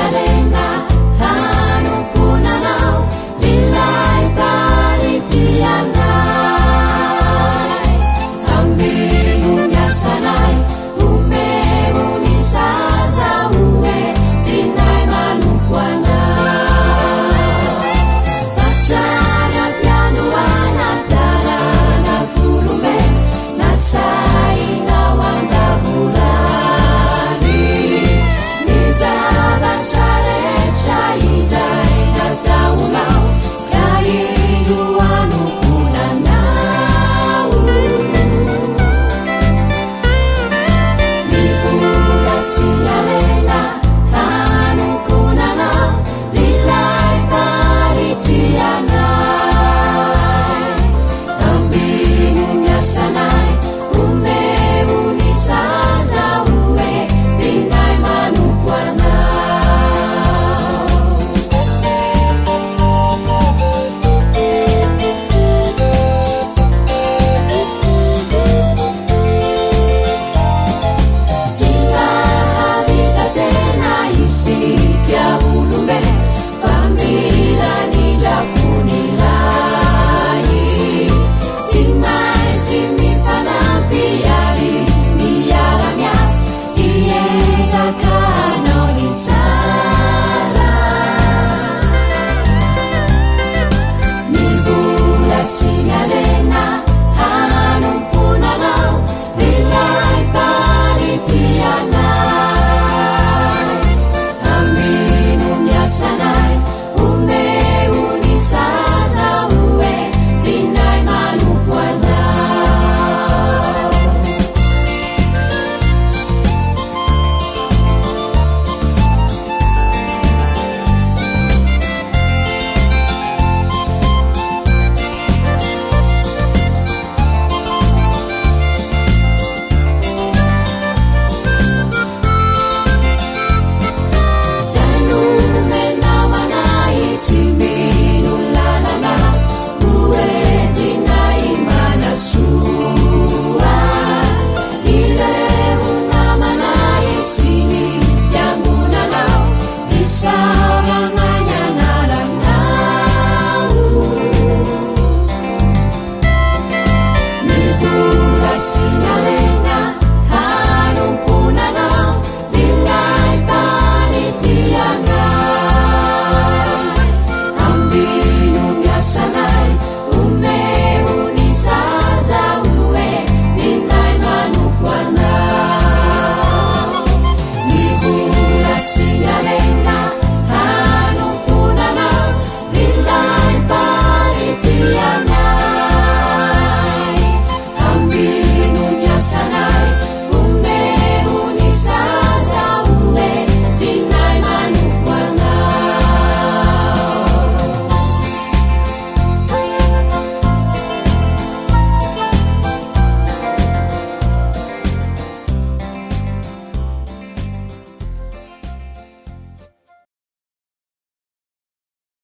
harena hanompoana Anao, Ilay Mparitia anay. Ambino ny asanay, omeo ny zaza ho entinay manompo Anao. Fa hatrany am-piandohana taranak'olombelona nasainao handavorary ny zavatra rehetra izay nataonao ka indro hanompoana Anao. Ny vola sy ny harena hanompoana Anao, Ilay Mparitia anay. Ambino ny asanay, omeo ny zaza ho entinay manompo Anao. Tsy mahavita tena isika olombelona fa mila ny